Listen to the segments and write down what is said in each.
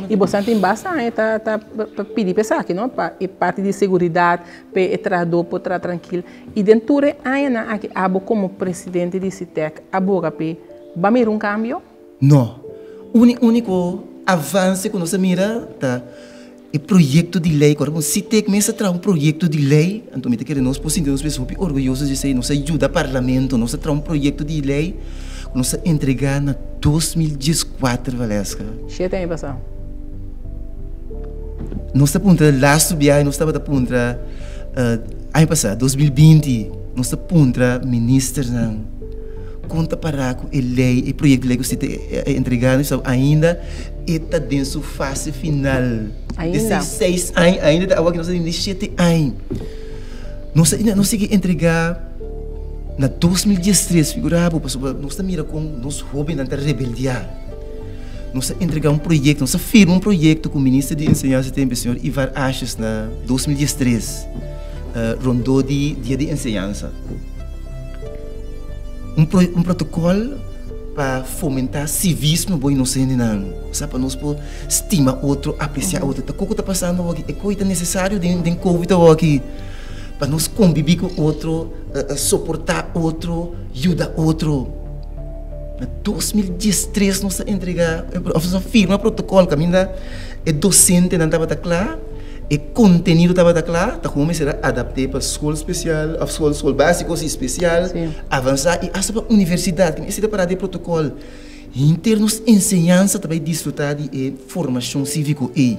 I boso tin basta aña ta pidi pa esaki, no? Pa e parti di seguridat, pa e trahadó por traha trankil. I den tur e añanan aki abo komo presidente di Sitek a boga p'e ba mira un kambio? No. Uni úniko avanse ku nos a mira ta e proyekto di lei ku ora ku Sitek mes a traha un proyekto di lei, anto mi ta kere nos por sinti nos mes hopi orguyoso di esei, nos a yuda parlamento, nos a traha un proyekto di lei ku nos a entregá na 2014, Valeska. Shete aña pasá. Nos ta puntra lastu biahe nos tabata puntra aña pasá, 2020, nos ta puntra ministernan. Kon ta pará ku e lei, e proyekto di lei ku si ta entregá nos ainda e ta den su fase final. Ainda. Desde seis aña ainda ta awor nos ta den di shete aña. Nos a nos sigui entregá na 2013, figurá bo, pasobra nos ta mira kon nos hóbennan ta rebeldiá. Nos a entregá un proyekto, nos a firma un proyekto ku minister di enseñansa tempu, señor Ivar Asjes na 2013, rondó di dia di enseñansa. Un pro un protocol pa fomentá civismo bo inosentenan, osea pa nos por stima otro, apreciá otro. Ta koko ta pasando awor aki? E koi ta necesario den den covid awor aki pa nos conviví ku otro, soportá otro, yuda otro. Na 2013 nos a entregá òf nos a firma protocol kaminda e dosentenan tabata kla. E kontenido tabata kla, ta komo mester a adapt'é pa skol spesial òf skol skol básiko si spesial, avansá i asta pa universidat. Kimin esei ta pará den e protokòl. Henter nos enseñansa ta bai disfrutá di e formashon síviko ei.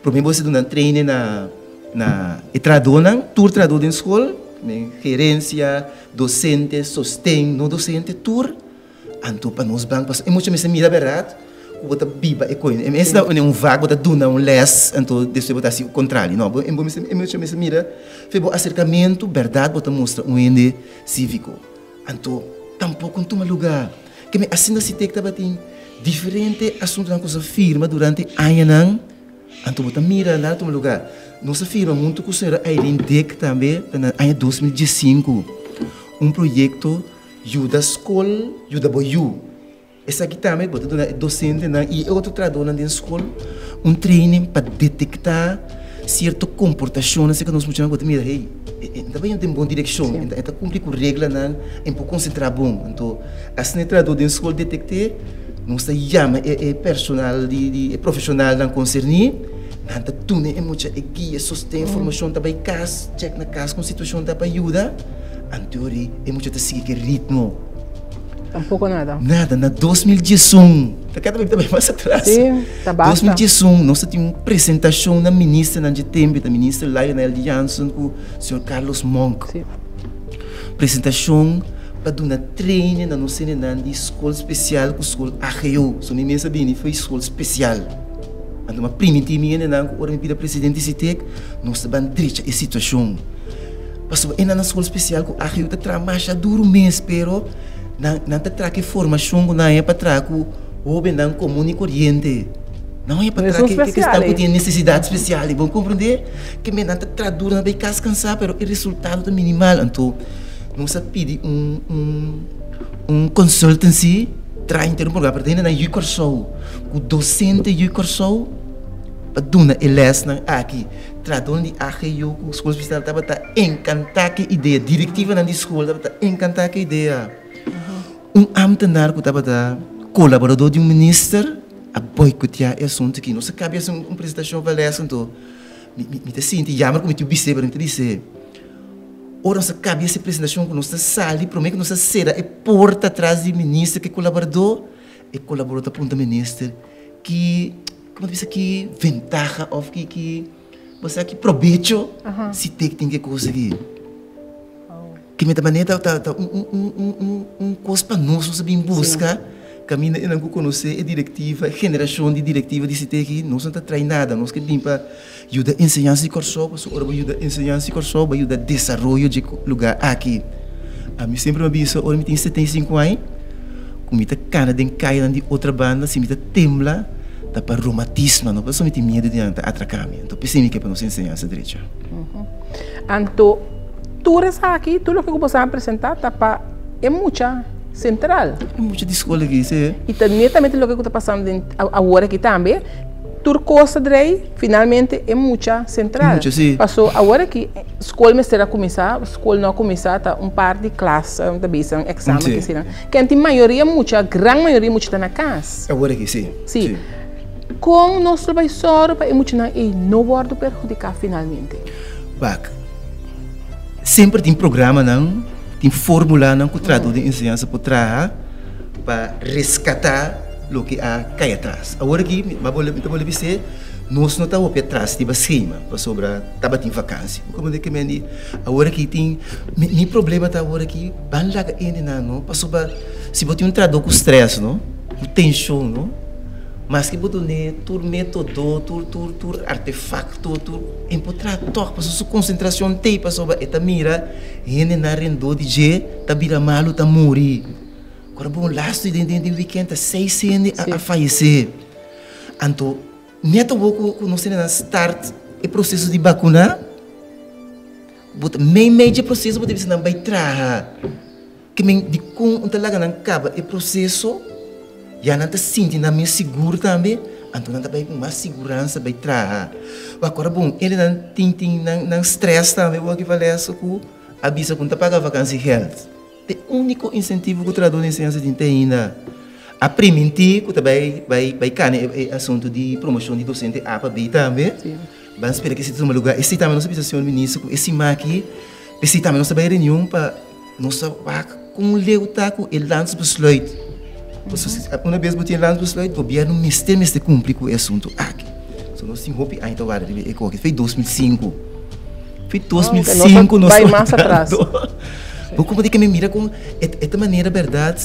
Promé bo a duna training na na e trahadónan, tur trahadó den skol, gerensia, dosente, sosten, no dosente, tur. Anto pa nos ban pasobra e mucha mester mira berdad ku bo ta biba e koe. E mester ta un vak bo ta duna un les anto despues bo ta hasi kontrali. No, bo mester e mucha mester mira fe bo aserkamentu berdad bo ta mustra un hende siviko. Anto tampoko no tuma luga. Ke mi asina si tek tabatin diferente asuntunan ku nos a firma durante añanan anto bo ta mira nada tuma luga. Nos a firma huntu ku señora Aileen Dick tambe ta na aña 2015 un proyekto. Yuda skol yuda bo yu. Esaki tambe bo ta duna e dosentenan i e otro trahadónan den skol un training pa detektá sierto komportashonnan serka nos muchanan ku bo ta mira, hey, e ta bai den bon direkshon, e ta kumpli ku reglanan, e por konsentrá bon. Anto asina e trahadó den skol detekt'é, nos ta yama e personal di e profeshonalnan konserní, nan ta duna e mucha e guia, sosten, formashon, ta bai kas, chèk na kas kon situashon ta pa yuda. Anto e mucha ta sigui ki ritmo. Tampoco nada. Nada. Na 2011, ta kada bes ta bai mas atras. Sí, ta basta. 2011 nos ta tin un presentacion na ministernan dje tempo, ta minister Lionel Jansen ku señor Carlos Monk. Sí. Presentacion pa duna training na nos hendenan di skol spesial ku skol AGO. So mi mes a bini for skol spesial. Anto mi a primintí mi hendenan ku ora mi bira presidente di SITEC, nos ta ban drecha e situacion. Pasobra e nan na skol spesial ku AGU ta traha masha duru mes, pero nan nan ta traha ku e formashon ku nan haña pa traha ku hóbennan komun i koriente. Nan haña pa traha ku e esnan ku tin nesesidat spesial. Bo komprondé? Ke men nan ta traha duru, nan bai kas kansá, pero e resultado ta minimal. Anto nos a pidi un un un consultancy traha henter un programa, pero ta hende nan yu Kòrsou, ku dosente yu Kòrsou pa duna e lèsnan aki. Trahadónan di AGU ku skol spesial tabata enkantá ku e idea. Direktivanan di skol tabata enkantá ku e idea. Un ámtenar ku tabata kolaboradó di un minister a boikoteá e asuntu aki. Nos a kaba di hasi un presentashon pa lès, anto mi ta sinti jammer ku mi tin bis'é, pero mi ta bis'é, ora nos a kaba di hasi e presentashon ku nos ta sali, promé ku nos a sera e porta tras di minister ku e kolaboradó, e kolaboradó ta puntra minister ki. Como ta bisa ki ventaha of ki ki bo sa ki probecho si te tin ke kos aki. Ki meta manera ta ta un un un un un un kos pa nos nos a bin buska kaminda e nan ku konosé e direktiva e generashon di direktiva di siteki nos no ta trai nada nos ke bin pa yuda enseñansa di Kòrsou pasobra ora bo yuda enseñansa di Kòrsou bo a yuda desaroyo dje lugá aki. Ami semper mi a bisa ora mi tin 75 aña ku mi ta kana den kayanan di otra banda si mi ta tembla ta pa romatisma no pasobra mi tin miedu di nan ta atraká mi. Anto p'esei mi ke pa nos enseñansa drecha. Anto tur esaki, tur loke ku boso a presentá ta pa e mucha sentral. E mucha di skol aki, sí. I ta netamente loke ku ta pasando den awor aki tambe. Tur kos ta drei, finalmente e mucha sentral. Mucha, si. Paso awor aki skol mester a kuminsá, skol no a kuminsá, ta un par di klas ta bisa un eksamen Si. ke eseinan. Ken tin mayoria mucha, gran mayoria mucha ta na kas. Awor aki, si. Si. Kon nos lo bai sòru pa e muchanan ei no wòrdu perhudiká finalmente? Wak, semper tin programanan, tin formulanan ku trahadó di enseñansa por traha pa reskatá loke a kai atras. Awor aki, mi ta bolbe bis'é, nos no ta hopi atras riba skema, pasobra tabatin vakansi. Bo komprende ke men di? Awor aki tin, mi problema ta awor aki, ban laga hendenan no, pasobra si bo tin un trahadó ku strès no, ku tenshon no, maske bo dun'é tur método, tur tur tur artefakto, tur, e por traha tòg, pasobra su konsentrashon t'ei, pasobra e ta mira hendenan rondó di dje ta bira malu, ta muri. Ora bon lastu den den weekend ta seis hende a fayesé. Anto net awor ku ku nos tene nan start e proseso di bakuná, bo ta mei mei dje proseso bo ta bisa nan bai traha. Ke men dikon un ta laga nan kaba e proseso, ya nan ta sinti nan mes sigur tambe, anto nan ta bai ku mas siguransa bai traha. Wak ora bon hendenan tin tin nan nan stress tambe wak Valesa ku a bisa ku no ta paga vakansiegeld. E úniko insentivo ku trahadó di enseñansa tin te ainda a primintí ku ta bai bai bai kane e asuntu di promoshon di dosente A pa B tambe. Ban spera ku esei ta tuma lugá. Esei tambe nos a bisa señor minister ku e siman aki p'esei tambe nos ta bai reunion pa nos ta wak kon leu ta ku e landsbesluit. Pasobra una bes bo tin e landsbesluit gobièrnu mester mester kumpli ku e asuntu aki. So nos tin hopi aña ta warda riba e koki. Fei 2005. Fei 2005 nos bai mas atras. Bo como di que mi mira con e ta manera berdad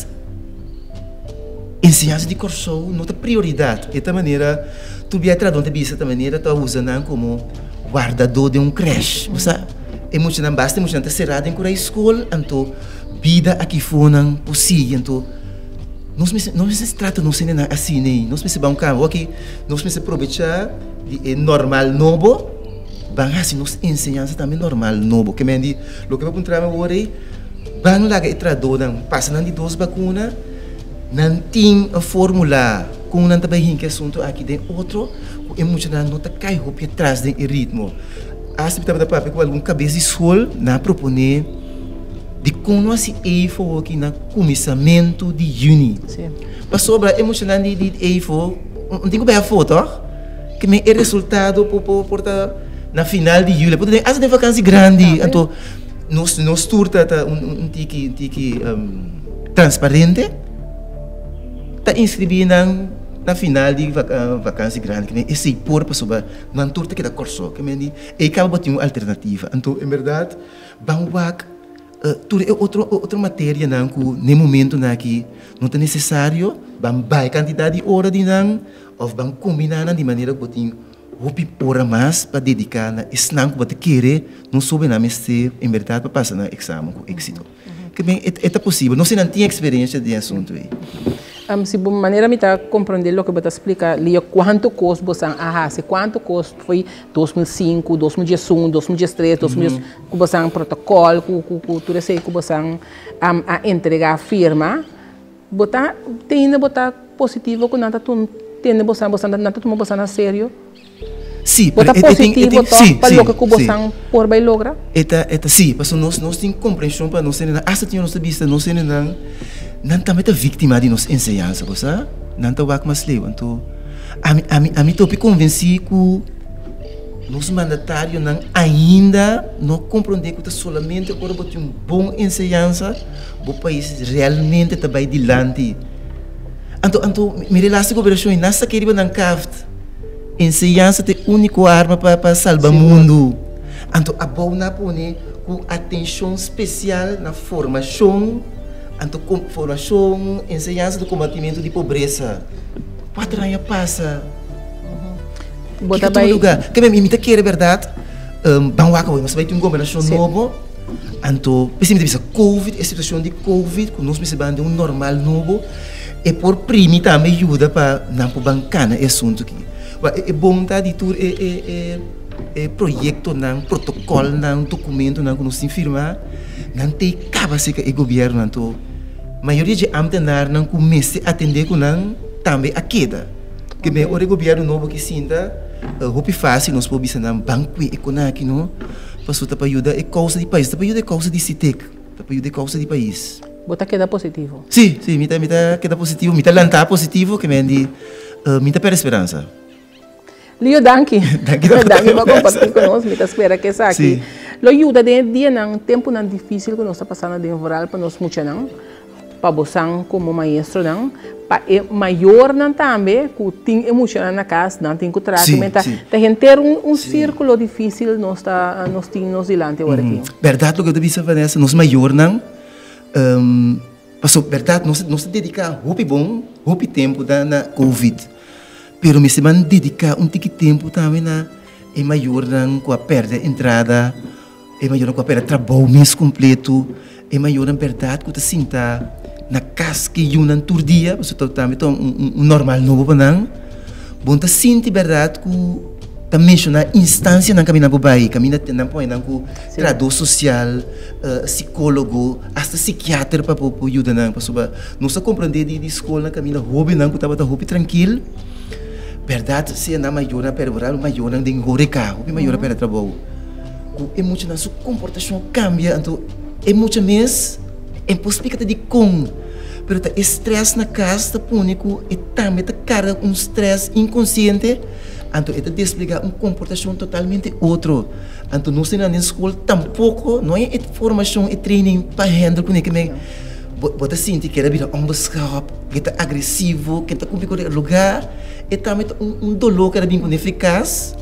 enseñansa di Kòrsou no ta prioridad. E ta manera tur bia trahador ta bisa ta manera ta usa nan como wardador den un crèche. Bo sa e muchanan basta e muchanan ta sera den kura skol anto bida aki fonan por sigui anto nos mester nos mester trata nos hendenan asina ei nos mester ban un kambio awor aki nos mester probecha di e normal nobo. Ban hasi nos enseñansa tambe normal nobo. Ke men di, loke bo puntra mi awor ei, ban laga e trahadónan pasa nan di dos bakuna, nan tin un fórmula kon nan ta bai hinka e asuntu aki den otro, ku e muchanan no ta kai hopi atras den e ritmo. Asta mi tabata papia ku algun kabes di skol, nan a proponé dikon no hasi EIFO aki na kuminsamentu di yüni. Pasobra e muchanan di EIFO, no tin ku bai afó tòg? Ke men e resultado por por por ta na final di juli, por ta den hasta den vakansi grandi. Anto nos nos tur ta ta un un tiki un tiki transparente ta inscribi nan na final di vakansi grandi. Ke men esei por pasobra nan tur ta keda Kòrsou. Ke men di ei kaba bo tin un alternativa. Anto en bèrdat ban wak Tur e otro otro materianan ku n'e momentonan aki no ta nesesario, ban bai kantidat di ora di nan òf ban kombiná nan di manera ku bo tin hopi ora mas pa dediká na esnan ku bo ta kere no sobe nan mester en bèrdat pa pasa nan eksamen ku éksito. Ke men e ta posibel. No si nan tin eksperensia den e asuntu ei. Si bo manera mi ta komprondé loke bo ta splika, Leo, kuantu kos bo san a hasi, kuantu kos foi 2005, 2011, 2013, 2000, ku bosan protokòl, ku ku ku tur esei ku bosan a entregá firma, bo ta tende bo ta positivo ku nan ta tende bosan, bosan nan ta tuma bosan na serio? Sí, Bo ta positivo tòg pa loke ku bosan por bai logra? E ta, e ta, sí, pasobra nos nos tin komprenshon pa nos hendenan, asta tin nos ta bisa nos hendenan, nan tambe ta víktima di nos enseñansa, bo sa? Nan ta wak mas leu, anto ami ami ami ta hopi konvensí ku Nos mandatarionan ainda no comprende cu ta solamente ora bo tin un bon enseñansa bo pais realmente ta bay dilanti. Anto, anto mira e laatste gobernacion y nan sa ke riba nan kaft. Enseñansa ta e unico arma pa pa salba mundo. Anto abou nan a pone cu atencion special na formacion, anto formacion, enseñansa ta combatimento di pobresa. Cuater aña pasa. Bo ta Kiko tuma bai. lugar? Ke mi ta kere bèrdat, ban wak awor, nos ta bai tin un gobernashon nobo, anto p'esei mi ta bisa covid, e situashon di covid ku nos mester ban den un normal nobo, e por primi tambe yuda pa nan por ban kana e asuntu aki. Wak e bon ta di tur e e e e proyektonan, protokòlnan, dokumentonan ku nos tin firmá, nan t'ei kaba serka e gobièrnu, anto mayoria dje ámtenarnan ku mester atendé ku nan tambe a keda. Ke men ora e gobièrnu nobo ki sinta, hopi fásil nos por bisa nan ban kue e kona aki no, pasobra ta pa yuda e kousa di pais, ta pa yuda e kousa di Sitek, ta pa yuda e kousa di pais. Bo ta keda positivo? Sí, sí, mi ta mi ta keda positivo, mi ta lantá positivo, ke men di mi ta pèrdè speransa. Lio, danki. Danki pa kompartí ku nos. Mi ta spera ku esaki lo yuda den e dianan, tempunan difísil ku nos ta pasando den vooral pa nos muchanan, pa bosan komo maestronan, pa e mayornan tambe ku tin e muchanan na kas, nan tin ku traha ku meta. Ta henter un sírkulo difísil nos ta nos tin nos dilanti awor aki. Bèrdat loke bo ta bisa Vanessa, nos mayornan pasobra bèrdat nos nos ta dediká hopi bon, hopi tempu na covid. Pero mester ban dediká un tiki tempu tambe na e mayornan ku a pèrdè entrada, e mayornan ku a pèrdè trabou mes kompleto, e mayornan bèrdat ku ta sinta na kas ku e yunan tur dia, pasobra tambe ta un normal nobo pa nan. Bon ta sinti bèrdat ku ta menshoná instansianan kaminda nan por bai, kaminda nan pone nan ku trahadó sosial, sikólogo, asta sikiater pa por yuda nan, pasobra nos a komprendé di skolnan kaminda hóbennan ku tabata hopi trankil, bèrdat sea nan mayornan a pèrdè, por ehèmpel mayornan den horeka, hopi mayor a pèrdè trabou, ku e muchanan su komportashon a kambia, anto e mucha mes e por splika ta dikon, pero ta e strès na kas ta pone ku e tambe ta karga un strès inkonsiente, anto e ta desplegá un komportashon totalmente otro. Anto nos tin den skol tampoko no hay e formashon e training pa handle kuné ke men bo bo ta sinti ke ta bira onbeschaft ke ta agresivo ke ta kumpli ku lugá e tambe ta un un doló ke ta bin kuné frikas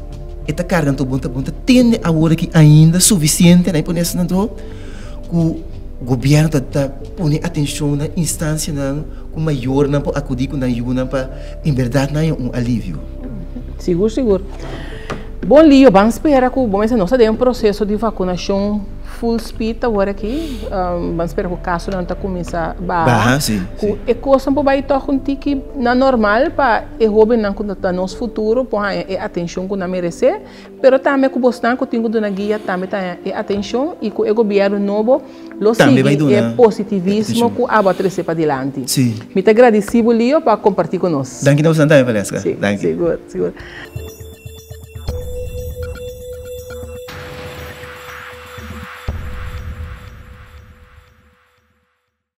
e ta karga anto bo ta bo ta tende awor aki ainda sufisiente na e pone asina anto ku gobièrnu ta ta pone atenshon na instansianan ku mayornan por akudí ku nan yunan pa en bèrdat nan haña un alivio. Sigur sigur. Bon Lio, ban spera ku bo mester nos ta den un proseso di vakunashon full speed awor aki. Ban spera ku kasonan ta kuminsá baha. Baha, si. Ku e kosnan por bai tòg un tiki na normal pa e hóbennan ku ta nos futuro por haña e atenshon ku nan meresé. Pero tambe ku bosnan ku tin ku duna guia tambe ta haña e atenshon i ku e gobièrnu nobo lo sigui e positivismo ku abo a trese padilanti. Si. Mi ta gradisí bo Lio pa kompartí ku nos. Danki na boso tambe Valeska. Si, Danki. Sigur, sigur.